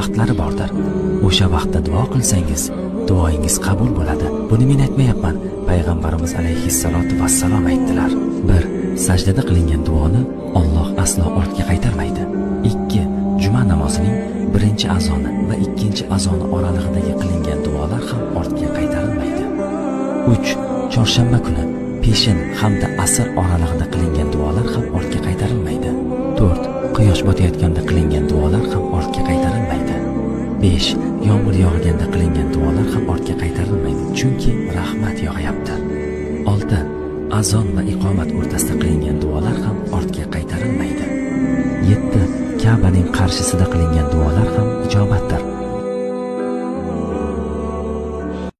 vaqtlari bordir. O'sha vaqtda duo qilsangiz, duoyingiz qabul bo'ladi. Buni men aytmayapman, Payg'ambarimiz alayhissalotu vassalom aytdilar. 1. Sajdada qilingan duoni Alloh aslo ortga qaytarmaydi. 2. Juma namozining birinchi azoni va ikkinchi azoni oralig'idagi qilingan duolar ham ortga qaytarilmaydi. 3. Chorshanba kuni peshin hamda asr oralig'ida qilingan duolar ham ortga qaytarilmaydi. 4. Quyosh botayotganda qilingan duolar ham ortga qaytarilmaydi. 5. Yomg'ir yog'ganda qilingan duolar ham ortga qaytarilmaydi, chunki rahmat yog'yapti. 6. Azon va iqomat o'rtasida qilingan duolar ham ortga qaytarilmaydi. 7. Ka'baning qarshisida qilingan duolar ham ijobatdir.